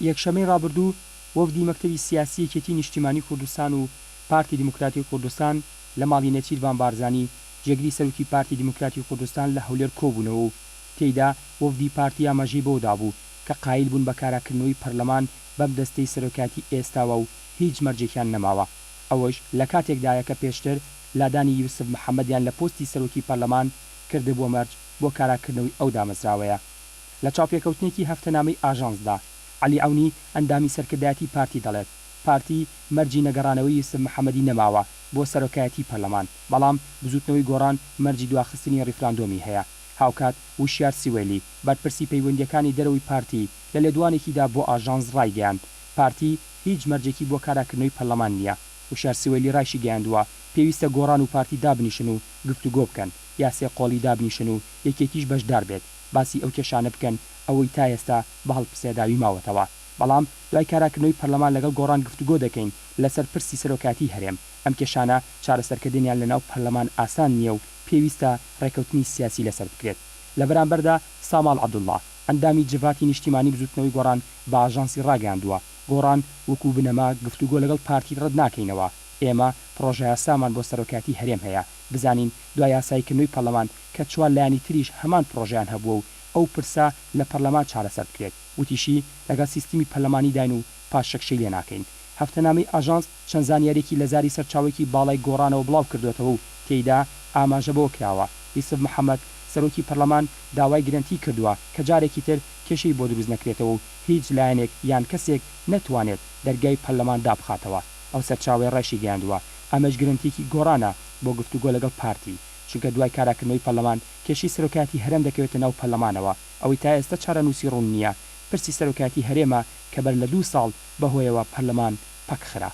یەکشەممەی ڕابردوو وەفدی مەکتەبی سیاسی یەکێتی نیشتیمانی کوردستان و پارتی دیموکراتی کوردستان لە ماڵی نێچیرڤان بارزانی جێگری سەرۆکی پارتی دیموکراتی کوردستان لە هەولێر کۆبوونەوە و تێیدا وەفدی پارتی ئاماژەی بەوەدابوو کە قایل بوون بە کاراکردنەوەی پەرلەمان بەم دەستەی سەرۆکایەتی ئێستاوە و هیچ مەرجێکیان نەماوە. ئەوەش لەکاتێکدایە کە پێشتر لادانی یوسف محەمەدیان لە پۆستی سەرۆکی پەرلەمان کردبووە مەرج بۆ کاراکردنەوەی ئەو دامەزراوەیە. لە چاوپێکەوتنێکی هەفتەنامەی ئاژانسدا، عەلی عەونی، ئەندامی سەرکردایەتی پارتی دەڵێت، پارتی مەرجی نەگەڕانەوەی یوسف محەمەدی نەماوە بۆ سەرۆکایەتیی پەرلەمان، بەڵام بزوتنەوەی گۆڕان مەرجی دواخستنی ڕیفراندۆمی هەیە. هاوکات وشیار سیوەیلی، بەرپرسی پەیوەندییەکانی دەرەوەی پارتی لە لێدوانێکیدا بۆ ئاژانس ڕایگەیاند، پارتی هیچ مەرجێکی بۆ کاراکردنەوەی پەرلەمان نییە. وشیار سیوەیلی ڕایشیگەیاندووە، پێویستە گۆڕان و پارتی دابنیشن و گفتوگۆ بکەن، یا سێ قۆڵی دابنیشن و یەکێتیش بەشدار بێت، باسی ئەو کێشانە بکەن ئەوەی تا ئێستا بە هەڵپسێداوی ماوەتەوە. بەڵام دوای کاراکردنەوەی پەرلەمان لەگەڵ گۆڕان گفتوگۆ دەکەین لەسەر پرسی سەرۆکایەتیی هەرێم. ئەم کێشانە چارەسەرکردنیان لەناو پەرلەمان ئاسان نییە و پێویستە ڕێککەوتنی سیاسی لەسەر بکرێت. لە بەرامبەردا ساماڵ عەبدوڵڵا، ئەندامی جڤاتی نیشتیمانی بزوتنەوەی گۆڕان بە ئاژانسی ڕاگەیاندووە، گۆڕان وەکو بنەما گفتوگۆ لەگەڵ پارتی ڕەت ناکەینەوە، ئێمە پڕۆژەیاسامان بۆ سەرۆکایەتی هەرێم هەیە، بزانین دوای یاساییکردنەوەی پەرلەمان کە چوار لایەنی تریش هەمان پڕۆژەیان هەبووە و ئەو پرسە لە پەرلەمان چارەسەر بکرێت. وتیشی، لەگەڵ سیستمی پەرلەمانیداین و پاشەکشەی لێناکەین. هەفتەنامەی ئاژانس چەند زانیارییەکی لە زاری سەرچاوەیەکی باڵای گۆڕانەوە بڵاوکردووەتەوە و تێیدا ئاماژە بەوە کراوە، یوسف محەمەد، سەرۆکی پەرلەمان داوای گرەنتی کردووە کە جارێکی تر کێشەی بۆ دروست نەکرێتەوە و هیچ لایەنێک یان کەسێک نەتوانێت دەرگای پەرلەمان دابخاتەوە. ئەو سەرچاوەیە ڕایشیگەیاندووە، ئەمەش گرەنتییەکی گۆڕانە بۆ گفتوگۆ لەگەڵ پارتی، چونکە دوای کاراکردنەوەی پەرلەمان کێشەی سەرۆکایەتی هەرێم دەکەوێتە ناو پەرلەمانەوە، ئەوەی تا ئێستا چارەنووسی ڕوون نییە پرسی سەرۆکایەتی هەرێمە کە بەر لە دوو ساڵ بەهۆیەوە پەرلەمان پەکخرا.